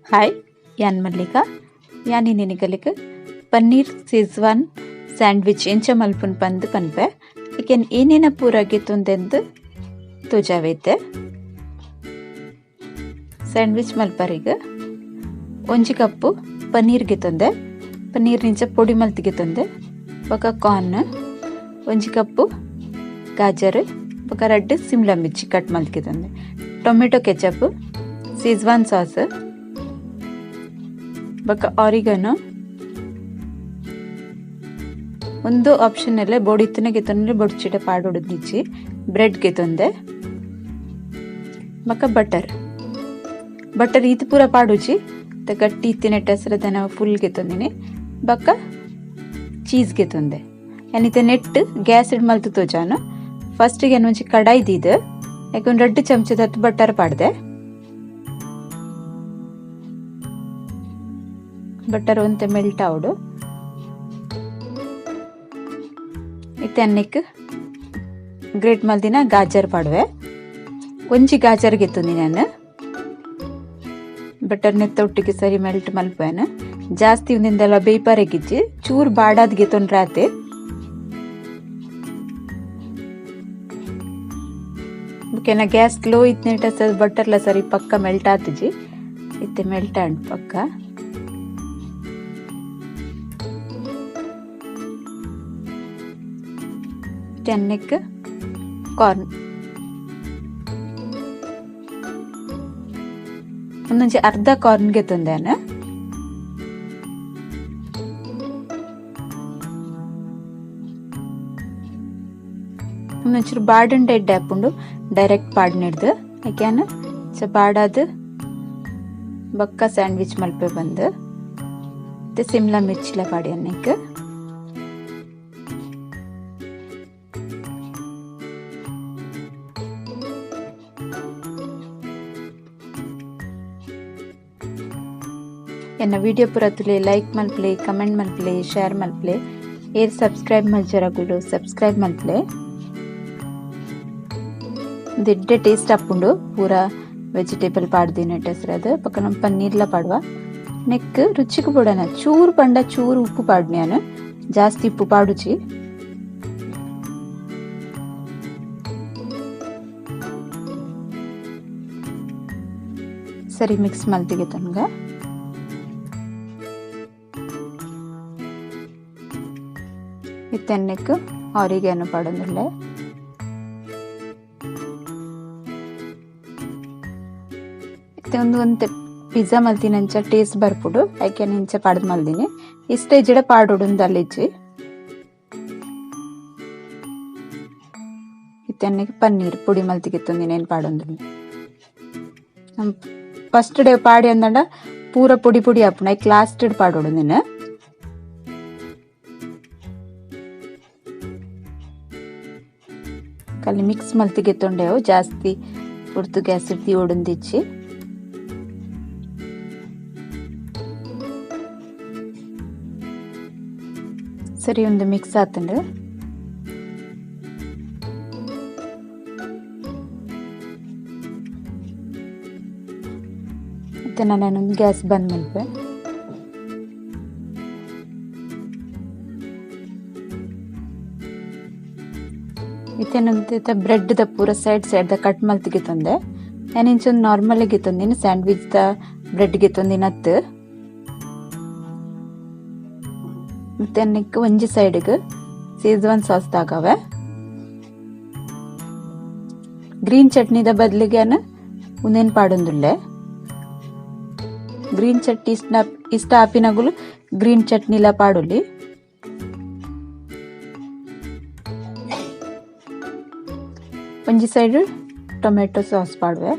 Hi, ಯಾನ್ ಮಲ್ಲಿಕಾ. ಯಾನ್ ಇನಿ ಪನ್ನೀರ್ ಸೀಜ್ವಾನ್ ಸ್ಯಾಂಡ್ವಿಚ್ ಎಂಚ ಮಲ್ಪುನ್ ಪಂದ್ ಪನ್ಪೆ. ಇಕೆನ್ ಏನೇನ ಪೂರ ಗೆತೊಂದೆಂದು ತೋಜಾವೈತೆ. ಸ್ಯಾಂಡ್ವಿಚ್ ಮಲ್ಪರಿಗ್ ಒಂಜಿ ಕಪ್ಪು ಪನ್ನೀರ್ ಗೆತೊಂದೆ, ಪನ್ನೀರ್ ನಿಂಚ ಪೊಡಿ ಮಲ್ತ್ ಗೆತೊಂದೆ, ಬೊಕ ಕಾರ್ನ್, ಒಂಜಿ ಕಪ್ಪು ಗಾಜರ್, ಬೊಕ ರಡ್ಡ್ ಸಿಮ್ಲಾ ಮಿರ್ಚಿ ಕಟ್ ಮಲ್ತ್ ಗೆತೊಂದೆ, ಟೊಮೆಟೊ ಕೆಚಪ್, ಸೀಜ್ವಾನ್ ಸಾಸ್, ಬೊಕ ಆರಿಗನೋ. ಒಂದು ಆಪ್ಷನ್ ಅಲ್ಲೇ ಬೋಡಿತ್ತನೆ ಗೆತೊಂದೆ, ಬೊಡ್ಚಿಡ ಪಾಡೊಡುದಿಚ್ಚಿ, ಬ್ರೆಡ್ ಗೆತೊಂದೆ, ಬೊಕ ಬಟರ್. ಬಟರ್ ಈತ್ ಪೂರ ಪಾಡುಜಿ, ಗಟ್ಟಿ ಇತ್ತಿನ ಟೆಸರದನ ಫುಲ್ ಗೆತೊಂದಿನಿ, ಬೊಕ ಚೀಸ್ ಗೆತೊಂದೆ. ಯಾನಿತ್ತೆ ನೆಟ್ ಗ್ಯಾಸ್ ಇಡ್ ಮಲ್ತ್ ತೋಜಾನು. ಫಸ್ಟ್ ಗೆ ಒಂಜಿ ಕಡಾಯಿ ದೀದ್ ಯಾಕೊಂದು ರಡ್ಡ್ ಚಮಚದತ್ತು ಬಟರ್ ಪಾಡ್ದೆ. ಬಟರ್ ಒಂತೆ ಮೆಲ್ಟ್ ಆವೊಡು. ಇತ್ತೆ ಅನ್ನಿಕ್ ಗ್ರೇಟ್ ಮಲ್ದಿನ ಗಾಜರ್ ಪಾಡುವೆ. ಒಂಜಿ ಗಾಜರ್ ಗೆತ್ತೊಂದಿ ನಾನು. ಬಟರ್ ನೆತ್ತ ಒಟ್ಟಿಗೆ ಸರಿ ಮೆಲ್ಟ್ ಮಲ್ಪೇನು. ಜಾಸ್ತಿ ಒಂದಿಂದೆಲ್ಲ ಬೇಯ್ಪಾರೆಗಿಜ್ಜಿ, ಚೂರು ಬಾಡಾದ್ ಗೆತ್ತೊಂಡ್ರೆ ಆತೆ. ಬೊಕೆನ ಗ್ಯಾಸ್ ಸ್ಲೋ ಇತ್ನೆಟ ಬಟರ್ಲ ಸರಿ ಪಕ್ಕ ಮೆಲ್ಟ್ ಆತುಜಿ. ಇತ್ತೆ ಮೆಲ್ಟ್ ಆಂಡ್ ಪಕ್ಕ. ಅನ್ನಕ್ಕೆ ಕಾರ್ನ್ ಒಂದೊಂಜಿ ಅರ್ಧ ಕಾರ್ನ್ ಗೆತ್ತೊಂದೇನ. ಒಂದೊಂಚೂರು ಬಾಡಂಡ ಎಡ್ಡೆ ಆಪುಂಡು ಡೈರೆಕ್ಟ್ ಪಾಡ್ನಿಡ್ದು. ಐಕ್ಯಾನ ಚ ಬಾಡಾದ್ ಬೊಕ್ಕ ಸ್ಯಾಂಡ್ವಿಚ್ ಮಲ್ಪೆ ಬಂದು. ಮತ್ತೆ ಸಿಮ್ಲಾ ಮಿರ್ಚಿಲ ಪಾಡಿ ಅನ್ನಕ್ಕೆ. ಎನ್ನ ವಿಡಿಯೋ ಪೂರ ತೂಲೆ, ಲೈಕ್ ಮಲ್ಪಲೆ, ಕಮೆಂಟ್ ಮಲ್ಪಲೆ, ಶೇರ್ ಮಲ್ಪಲೆ. ಏರ್ ಸಬ್ಸ್ಕ್ರೈಬ್ ಮಲ್ಜರಗುಲು ಸಬ್ಸ್ಕ್ರೈಬ್ ಮಲ್ಪಲೆ. ಎಡ್ಡೆ ಟೇಸ್ಟ್ ಆಪುಂಡು ಪೂರ ವೆಜಿಟೇಬಲ್ ಪಾಡ್ದಿನ ಟೆಸ್ರದು. ಬೊಕ ನಮ್ ಪನ್ನೀರ್ಲ ಪಾಡುವ. ನೆಕ್ ರುಚಿಕ್ ಬೋಡನ ಚೂರು ಪಂಡ ಚೂರು ಉಪ್ಪು ಪಾಡ್ನ್ಯಾನು, ಜಾಸ್ತಿ ಉಪ್ಪು ಪಾಡುಜಿ. ಸರಿ ಮಿಕ್ಸ್ ಮಲ್ತಿಗೆ ತನ್ಗ. ಇತ್ತೆನ್ನೆಕ್ ಆರಿಗ್ಯಾನೋ ಪಾಡೊಂದುಲ್ಲೆ. ಇತ್ತೆ ಒಂದು ಒಂತೆ ಪಿಜ್ಜಾ ಮಲ್ತಿನಂಚ ಟೇಸ್ಟ್ ಬರ್ಪುಡು, ಐಕೆ ಇಂಚ ಪಾಡ್ದ್ ಮಲ್ದಿನಿ. ಇಷ್ಟ ಇಜ್ಜಿಡ ಪಾಡೊಡು ಅಲ್ಲಿಜ್ಜಿ. ಇತ್ತೆನ್ನೆಗ್ ಪನ್ನೀರ್ ಪೊಡಿ ಮಲ್ತಿಗೆತ್ತೊಂದಿನಿ ಏನ್ ಪಾಡೊಂದುಲ್ಲೆ. ಫಸ್ಟ್ ಡೇ ಪಾಡಿ ಅಂದಂಡ ಪೂರ ಪೊಡಿ ಪೊಡಿ ಆಪುಂಡು, ಐಕ್ ಲಾಸ್ಟ್ ಪಾಡೊಡು ನಿನ್ನ. ಕಲಿ ಮಿಕ್ಸ್ ಮಲ್ತಿಗೆತ್ತೊಂಡೆವು, ಜಾಸ್ತಿ ಪೊರ್ತು ಗ್ಯಾಸ್ ದೀವೊಡುಂದಿಜ್ಜಿ. ಸರಿ ಒಂದು ಮಿಕ್ಸ್ ಆತುಂಡು. ಇತ್ತೆ ನಾನು ಗ್ಯಾಸ್ ಬಂದ್ ಮಲ್ಪೆ. ಇತ್ತೆ ಬ್ರೆಡ್ ದ ಪೂರ ಸೈಡ್ ಸೈಡ್ ದ ಕಟ್ ಮಲ್ತಿಗೆತ್ತೊಂದೆ. ಯಾನ್ ಇಂಚ ನಾರ್ಮಲ್ ಗೆತ್ತೊಂದಿನಿ, ಸ್ಯಾಂಡ್ವಿಚ್ ದ ಬ್ರೆಡ್ ಗೆತ್ತೊಂದಿನ ಅತ್ತ್. ಮತ್ತೆ ಅನ್ನಕ್ಕೆ ಒಂಜಿ ಸೈಡ್ ಗ್ ಸೀಜ್ವಾನ್ ಸಾಸ್ ತಾಗವೆ. ಗ್ರೀನ್ ಚಟ್ನಿದ ಬದಲಿಗೆ ಉಂದೆನ್ ಪಾಡೊಂದುಲ್ಲೆ. ಗ್ರೀನ್ ಚಟ್ನಿ ಇಷ್ಟ ಆಪಿನಗುಲು ಗ್ರೀನ್ ಚಟ್ನಿಲ ಪಾಡೊಲಿ. ಒಂಜಿ ಸೈಡ್ ಟೊಮೆಟೊ ಸಾಸ್ ಪಾಡುವೆ.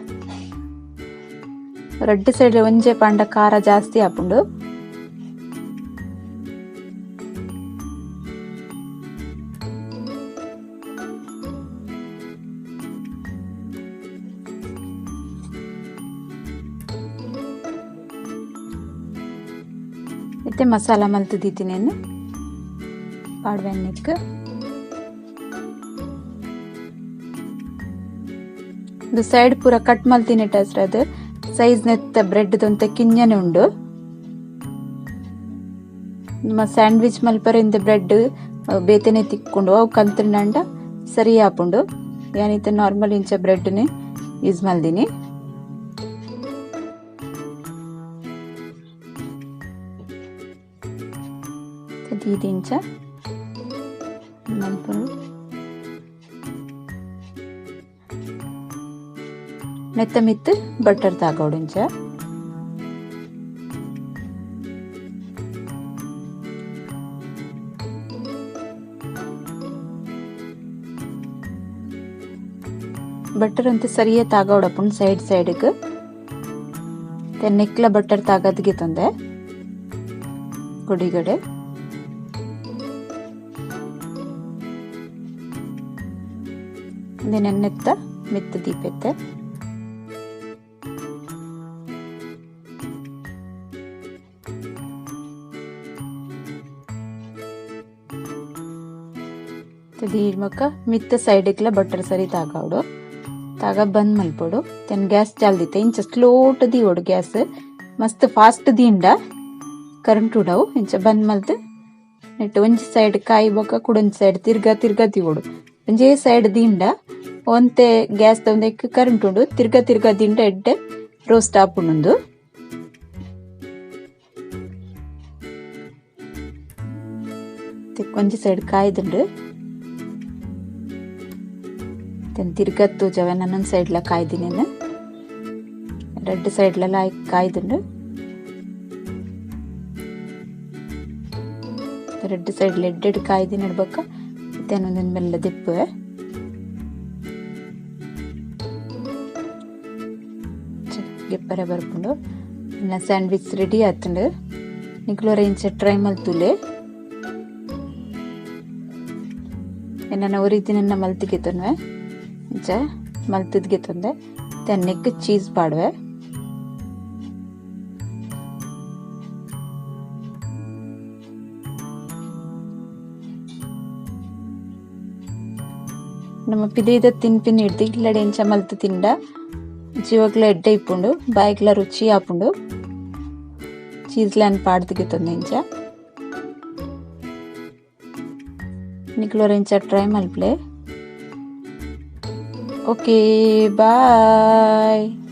ರಡ್ಡ್ ಸೈಡ್ ಒಂಜೆ ಪಾಂಡ ಖಾರ ಜಾಸ್ತಿ ಆಪುಂಡು. ಇತ್ತೆ ಮಸಾಲ ಮಲ್ತ್ ದೀತಿನೇನು ಪಾಡುವೆ ಅನ್ನಕ್ಕೆ. ಇದು ಸೈಡ್ ಪೂರ ಕಟ್ ಮಲ್ತಿನ ಟಸ್ರದು ಸೈಜ್ ನೆತ್ತ ಬ್ರೆಡ್ ದೊಂತ ಕಿಂಜನೆ ಉಂಡು. ನಮ್ಮ ಸ್ಯಾಂಡ್ವಿಚ್ ಮಲ್ಪರೆ ಇಂದ ಬ್ರೆಡ್ ಬೇತೆನೆ ತಿಕ್ಕೊಂಡು ಅವು ಕಂತ್ರಂಡ ಸರಿ ಆಪುಂಡು. ಯಾನಿತ್ತೆ ನಾರ್ಮಲ್ ಇಂಚ ಬ್ರೆಡ್ ನೆ ಯೂಸ್ ಮಲ್ದಿನಿ. ದೀದಿಂಚ ಮಲ್ಪುಂಡು. ನೆತ್ತ ಮಿತ್ತು ಬಟರ್ ತಾಗೋಡು ಇಂಚ. ಬಟರ್ ಅಂತ ಸರಿಯೇ ತಾಗೋಡಪ್ಪುಂಡು ಸೈಡ್ ಸೈಡ್ಗೆ. ನೆಕ್ಲ ಬಟರ್ ತಾಗದ್ಗೆ ತಂದೆ ಗುಡಿಗಡೆ. ನೆನ್ನೆತ್ತ ಮಿತ್ತು ದೀಪೆತ್ತೆ. ದೀರ್ಮಕ್ಕ ಮಿತ್ತ ಸೈಡ್ಗ್ಲ ಬಟರ್ ಸರಿ ತಾಗೋಡು. ತಾಗ ಬಂದ್ ಮಲ್ಪೊಡು. ತೆನ್ ಗ್ಯಾಸ್ ಚಾಲ್ದಿತ್ತೆ ಇಂಚ ಸ್ಲೋಟ್ ದೀವೊಡು ಗ್ಯಾಸ್. ಮಸ್ತ್ ಫಾಸ್ಟ್ ದೀಂಡ ಕರೆಂಟ್ ಉಡವು. ಇಂಚ ಬಂದ್ ಮಲ್ತ್ ನೆಟ್ ಒಂಜಿ ಸೈಡ್ ಕಾಯಿ ಬೊಕ್ಕ ಕುಡೊಂಜಿ ಸೈಡ್ ತಿರ್ಗಾ ತಿರ್ಗಾ ದೀವೊಡು. ಒಂಜೇ ಸೈಡ್ ದೀಂಡ ಒಂತೆ ಗ್ಯಾಸ್ ಒಂದೆಕ್ ಕರೆಂಟ್ ಉಂಡು. ತಿರ್ಗಾ ತಿರ್ಗಾ ದೀಂಡ ಎಡ್ಡೆ ರೋಸ್ಟ್ ಆಪುಂಡು. ಒಂಜಿ ಸೈಡ್ ಕಾಯ್ದುಂಡು. ತಿರ್ಗಾ ತೂಜವೆ ನನ್ನೊಂದು ಸೈಡ್ಲ ಕಾಯ್ದಿನೇನು. ರೆಡ್ ಸೈಡ್ಲೆಲ್ಲ ಕಾಯ್ದುಂಡು. ರೆಡ್ ಸೈಡ್ ಎಡ್ಡೆಡ್ ಕಾಯ್ದಿ ನಡ್ಬಕ್ಕ ಒಂದೊಂದು ಮೆಲ್ಲ ದಿಪ್ಪುವೆ. ಗಿಪ್ಪರೆ ಬರ್ಪುಂಡು. Sandwich ready ಆತುಂಡು. ನಿಕ್ಲೋರ ಇಂಚ ಟ್ರೈ ಮಲ್ತುಲೆ. ಎನ್ನ ಒರಿದಿನ ಮಲ್ತಿಗೆ ತೊನ್ವೆ ಇಂಚ ಮಲ್ತದ್ಗೆ ತೊಂದೆ. ತೆನ್ನೆಕ್ ಚೀಸ್ ಪಾಡುವೆ. ನಮ್ಮ ಪಿದೇದ ತಿನ್ಪಿನ ಹಿಡ್ದು ಇಲ್ಲಡೆ ಇಂಚ ಮಲ್ತು ತಿಂಡ ಜೀವಗ್ಲ ಎಡ್ಡೆ ಇಪ್ಪುಂಡು, ಬಾಯಿಗ್ಲ ರುಚಿ ಆಪುಂಡು. ಚೀಸ್ ಲ್ಯಾನ್ ಪಾಡ್ದಿಗೆ ತೊಂದೆ ಇಂಚ. ನಿಕ್ಲೋರ ಇಂಚ ಟ್ರೈ ಮಲ್ಪ್ಲೆ. Okay, bye.